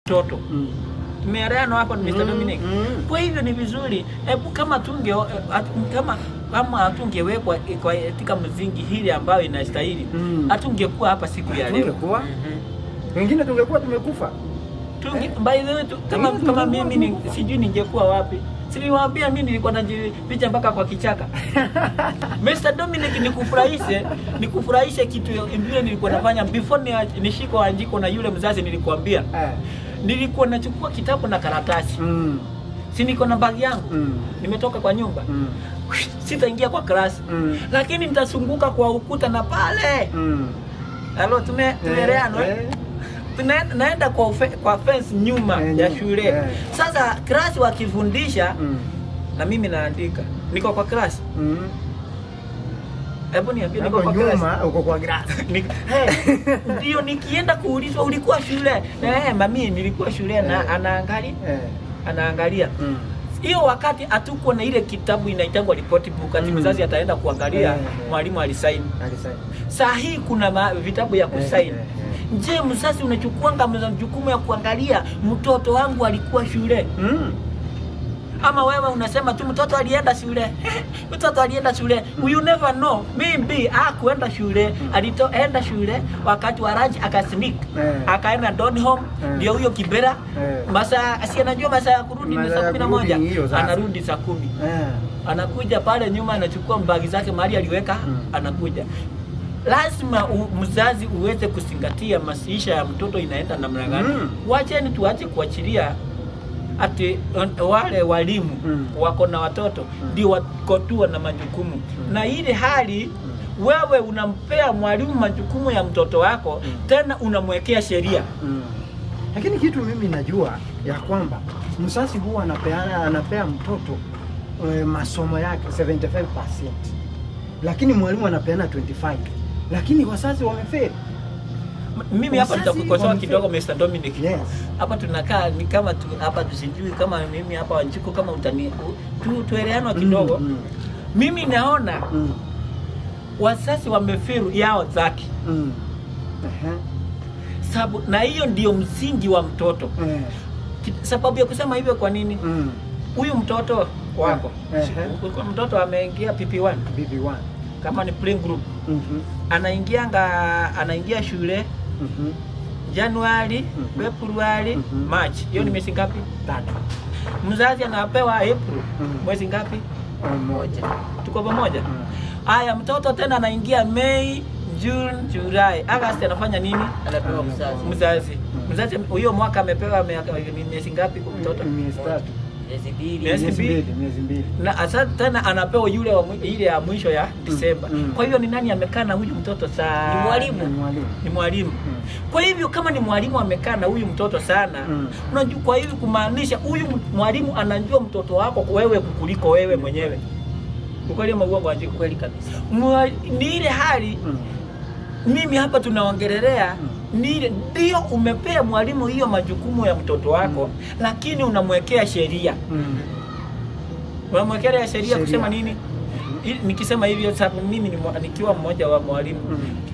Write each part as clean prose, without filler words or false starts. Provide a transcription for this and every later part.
Mtoto. Tumeelewana hapo Mr. Dominic. Kwa hivyo ni vizuri hebu kama tunge kama hatungewekwa katika mzingi hili ambayo inastahili, hatungekuwa hapa siku ya leo. Tungekuwa. Wengine tungekuwa tumekufa. By the way, kama mimi sijui ningekuwa wapi. Siliwaambia mimi nilikuwa najificha mpaka kwa kichaka. Mr. Dominic, nikufurahishe kitu vile nilikuwa nafanya before nishiko Wanjiko na yule mzazi nilikuambia. Nilikuwa nachukua kitabu na karatasi. Si niko na bag yangu. Nimetoka kwa nyumba. Sitaingia kwa class. Lakini nitazunguka kwa ukuta na pale. Halo, tumeelewana? Naenda kwa fence nyuma ya shule. Sasa class wakifundisha na mimi naandika. Niko kwa class. Hebu niambie, niko kwa class. Nyuma uko kwa class. Ndio nikienda kuulizwa ulikuwa shule. Mami nilikuwa shule na anaangalia. Anaangalia. Hiyo wakati hatuko na ile kitabu inaitangwa report book ati mzazi ataenda kuangalia mwalimu alisign. Saa hii kuna vitabu ya kusign. Je, mzazi unachukuanga jukumu ya kuangalia mtoto wangu alikuwa shule? Ama wewe unasema tu mtoto alienda shule. Mtoto alienda shule. You never know. Maybe hakuenda shule, alitoenda shule wakati wa lunch akasneak. Akaenda Donholm, ndio huyo Kibera. Masaa si anajua masaa ya kurudi ni saa 11. Anarudi saa 10. Anakuja pale nyuma anachukua mbagi zake mahali aliweka, anakuja. Lazima mzazi uweze kuzingatia maisha ya mtoto inaenda namna gani. Wacheni tuache kuachilia ati wale walimu wako na watoto ndio wako tu na majukumu. Na ile hali wewe unampea mwalimu majukumu ya mtoto wako, tena unamwekea sheria. Lakini kitu mimi najua ya kwamba mzazi huwa anapea mtoto masomo yake 75%. Lakini mwalimu anapeana 25. Lakini wazazi wamefeli. Mimi hapa nitakukosoa kidogo Mr. Dominic. Yes. Hapa tunakaa ni kama hapa tusijui kama mimi hapa Wanjiko kama utani tueleano kidogo. Mimi naona wazazi wamefeli yao zaki. Sababu na hiyo ndio msingi wa mtoto. Sababu ya kusema hivyo kwa nini? Huyu mtoto wako. Mtoto ameingia PP1. PP1. Kama ni playing group. Anaingia shule Januari, Februari, March. Hiyo ni miezi ngapi? 3. Mzazi anapewa April. Mwezi ngapi? 1. Tuko pamoja? Haya, mtoto tena anaingia May, June, July, August anafanya nini? Anapewa mzazi. Mzazi. Mzazi huyo mwaka amepewa miezi ngapi kwa mtoto? Miezi 3. Miezi mbili. Miezi mbili. Na asa tena anapewa yule wa ile ya mwisho ya Disemba. Kwa hiyo ni nani amekaa na huyu mtoto sana? Ni mwalimu. Ni mwalimu. Kwa hivyo kama ni mwalimu amekaa na huyu mtoto sana, unajua kwa hivyo kumaanisha huyu mwalimu anajua mtoto wako wewe kuliko wewe mwenyewe. Ukweli ama uongo Wanjiko? Kweli kabisa. Ni ile hali mimi hapa tunaongelelea ni ndio umepea mwalimu hiyo majukumu ya mtoto wako, lakini unamwekea sheria. Unamwekea sheria kusema nini? Nikisema hivyo sababu mimi nikiwa mmoja wa mwalimu.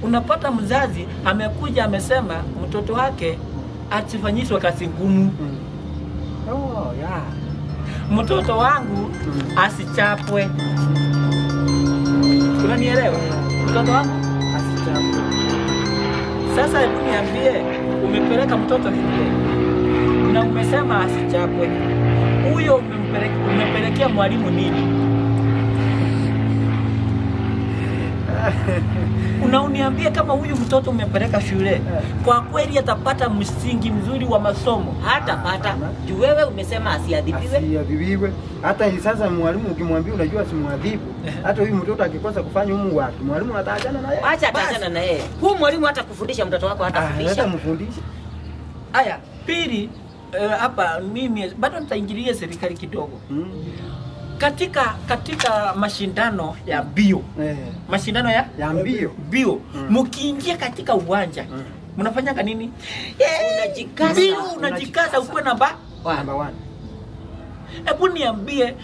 Unapata mzazi amekuja amesema mtoto wake asifanyishwe kazi ngumu. Oh, yeah. Mtoto wangu asichapwe. Unanielewa? Mtoto wangu asichapwe. Sasa hebu niambie, umepeleka mtoto shule na umesema asichapwe. Huyo umepelekea mwalimu nini? Unauniambia kama huyu mtoto umepeleka shule, kwa kweli atapata msingi mzuri wa masomo? Hatapata. Juu wewe umesema asiadhibiwe. Asiadhibiwe. Hata hivi sasa mwalimu ukimwambia unajua simwadhibu, hata huyu mtoto akikosa kufanya humu wake, mwalimu ataachana na yeye. Acha ataachana na yeye. Huyu mwalimu hata kufundisha mtoto wako hatafundisha. Hata mfundisha. Haya, pili hapa mimi bado nitaingilia serikali kidogo. Katika mashindano ya mbio. Mashindano ya mbio. Mkiingia katika uwanja, mnafanyanga nini? Unajikaza. Mbio unajikaza ukuwe namba 1. Hebu niambie,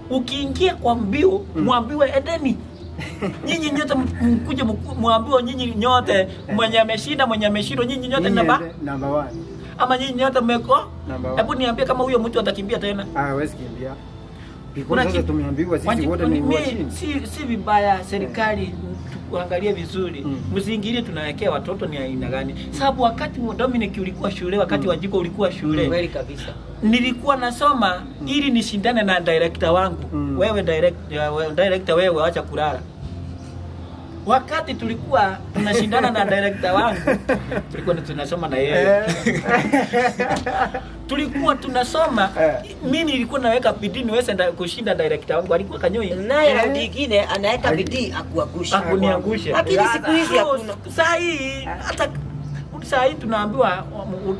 ukiingia kwa mbio, mwambiwe edeni. Nyinyi nyote mkuje mwambiwe nyinyi nyote mwenye ameshinda mwenye ameshindwa nyinyi nyote namba 1. Ama nyinyi nyote mmeko? Number one. Hebu niambie kama huyo mtu atakimbia tena. Ah, hawezi kimbia. Because sasa tumeambiwa sisi wote ni washindi. Si vibaya serikali tuangalie vizuri. Msiingilie tunawekea watoto ni aina gani. Sababu wakati Dominic ulikuwa shule, wakati Wanjiko ulikuwa shule. Kweli kabisa. Nilikuwa nasoma ili nishindane na director wangu. Wewe director wewe acha kulala. Wakati tulikuwa tunashindana na director wangu, tulikuwa tunasoma na yeye. Tulikuwa tunasoma, mimi nilikuwa naweka bidii niweze kushinda director wangu, alikuwa Kanyoi. Naye raundi nyingine anaweka bidii akuangushe. Akuniangushe. Lakini siku hizi hakuna. Saa hii hata saa hii tunaambiwa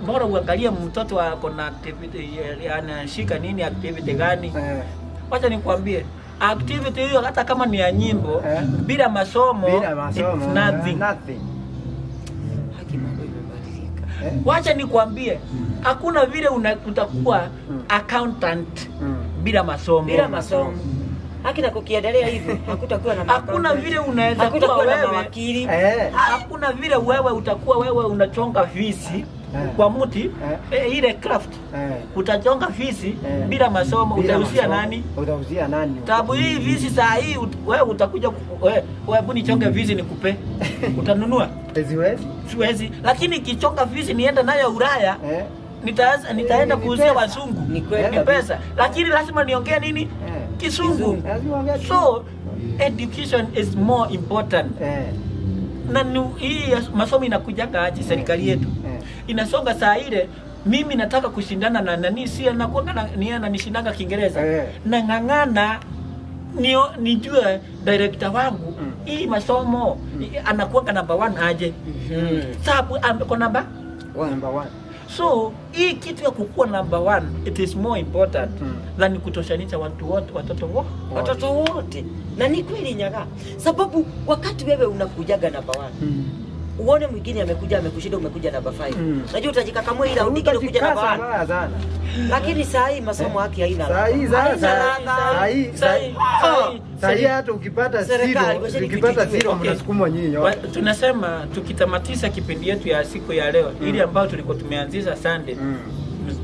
bora uangalie mtoto wako na activity, anashika nini, activity gani. Wacha nikwambie, activity hiyo hata kama ni ya nyimbo, bila masomo, it's nothing. Haki mambo imebadilika. Wacha nikwambie, hakuna vile utakuwa accountant bila masomo. Bila masomo. Haki na kukiendelea hivi, hakutakuwa na hakuna vile unaweza kuwa wewe mawakili. Hakuna vile wewe utakuwa wewe unachonga fisi kwa mti, ile craft. Utachonga fisi bila masomo, utauzia nani? Utauzia nani? Tabu hii fisi saa hii wewe utakuja wewe hebu nichonge fisi nikupe. Utanunua? Siwezi. Siwezi. Lakini kichonga fisi nienda nayo Ulaya. Nitaenda kuuzia wazungu. Ni kweli ni pesa. Lakini lazima niongee nini? Kisungu. So education is more important. Na hii masomo inakujaga aje serikali yetu? Inasonga saa ile mimi nataka kushindana na nani, si anakuanga ni ananishindanga Kiingereza. Na ngangana nijue director wangu hii masomo anakuanga number 1 aje. Sababu ameko number 1. So hii kitu ya kukua number 1 it is more important than kutoshanisha watu wote, watoto wote. Watoto wote. Na ni kweli Nyaga. Sababu wakati wewe unakujaga number 1 uone mwingine amekuja amekushinda, umekuja namba 5. Unajua utajikakamua ila undike kuja namba 1. Lakini saa hii masomo haki haina. Saa hii hata ukipata 0, ukipata 0 mnasukumwa nyinyi. Tunasema tukitamatisha kipindi yetu ya siku ya leo, ile ambayo tulikuwa tumeanzisha Sunday.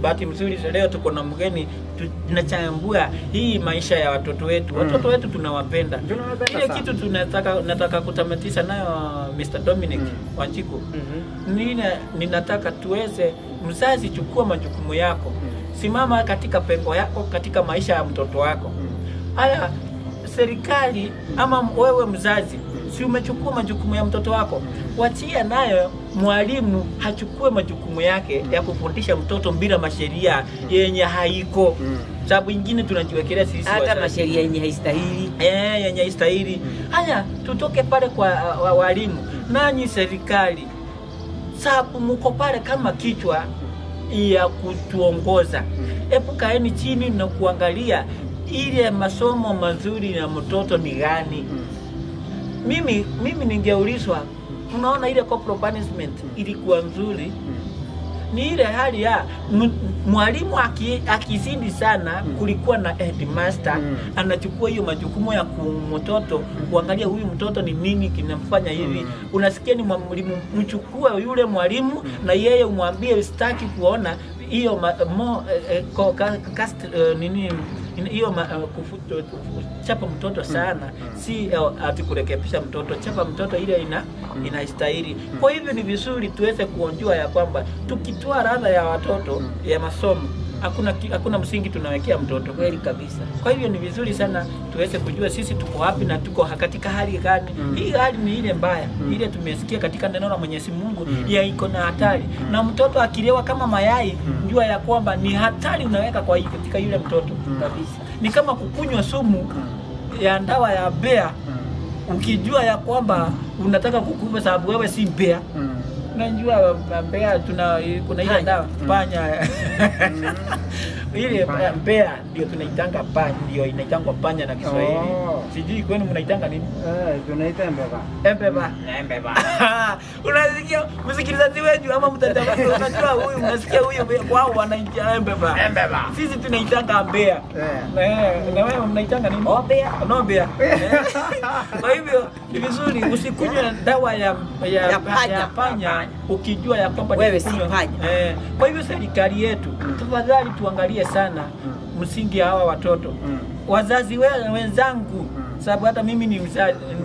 Bahati mzuri leo tuko na mgeni, tunachambua hii maisha ya watoto wetu. Watoto wetu tunawapenda. Ile kitu nataka kutamatisha nayo Mr. Dominic Wanjiku. Ninataka tuweze, mzazi chukua majukumu yako. Simama katika pengo yako katika maisha ya mtoto wako. Haya serikali ama wewe mzazi, si umechukua majukumu ya mtoto wako, wachia nayo mwalimu hachukue majukumu yake ya kufundisha mtoto bila masheria yenye haiko. Sababu nyingine tunajiwekelea sisi hata masheria yenye haistahili. Yenye haistahili. Haya tutoke pale kwa walimu. Nanyi serikali, sababu mko pale kama kichwa ya kutuongoza. Epukaeni chini na kuangalia ile masomo mazuri ya mtoto ni gani. Mimi ningeulizwa, unaona ile corporal punishment ilikuwa nzuri. Ni ile hali ya mwalimu akizidi sana, kulikuwa na headmaster anachukua hiyo majukumu ya mtoto kuangalia huyu mtoto ni nini kinamfanya hivi. Unasikia ni mwalimu, mchukue yule mwalimu na yeye umwambie sitaki kuona hiyo nini hiyo chapa mtoto sana, si ati kurekebisha mtoto, chapa mtoto ile inastahili. Kwa hivyo ni vizuri tuweze kuonjua ya kwamba tukitoa radha ya watoto ya masomo, hakuna msingi tunawekea mtoto. Kweli kabisa. Kwa hivyo ni vizuri sana tuweze kujua sisi tuko wapi na tuko katika hali gani. Hii hali ni ile mbaya, ile tumesikia katika neno la Mwenyezi Mungu ya iko na hatari. Na mtoto akilewa kama mayai, jua ya kwamba ni hatari unaweka kwa katika yule mtoto. Kabisa. Ni kama kukunywa sumu ya ndawa ya bea, ukijua ya kwamba unataka kukufa sababu wewe si bea. Unajua mbea kuna ile dawa panya. Ile mbea ndio tunaitanga panya, ndio inaitangwa panya na Kiswahili. Sijui kwenu mnaitanga nini? Tunaita mbeba. Mbeba. Mbeba. Unasikia msikilizaji wetu ama mtazamaji, unajua huyu unasikia huyu kwao wanaita mbeba. Mbeba. Sisi tunaitanga mbea. Na wewe mnaitanga nini? Obea. No bea. Kwa hivyo Ni vizuri usikunywe dawa ya panya ukijua ya kwamba wewe si panya. Kwa hivyo serikali yetu tafadhali tuangalie sana msingi hawa watoto. Wazazi wenzangu, sababu hata mimi ni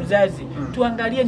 mzazi, tuangalie.